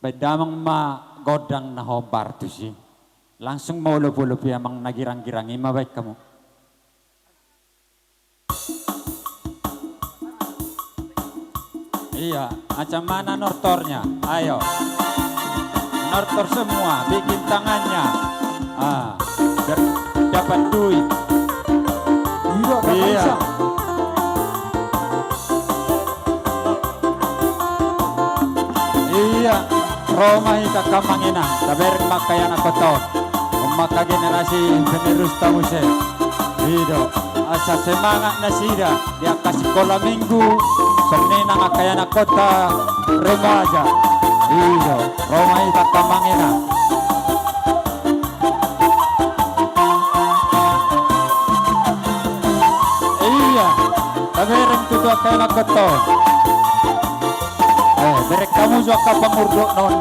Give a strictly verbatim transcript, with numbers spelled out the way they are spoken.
Baen damang ma gondang na hombar tusi. Langsung ma olop-olop i, amang na girang-girang i ma baen hamu. Iya, macam mana nortornya? Ayo. Nortor semua, bikin tangannya. Ah, biar dapat duit. Iya, Kak Iya. Kaisang. Iya, ro ma hita angka amang inang, tabereng ma angka ianakhonta on. On ma angka generasi penerus ta muse. I do, asa semangat nasida di angka sikola minggu, songon i nang angka ianakhonta remaja. I do, ro ma hita angka amang inang. Iya, tabereng tutu angka ianakhonta on. Eh, bereng hamu jo angka pangurdotna on,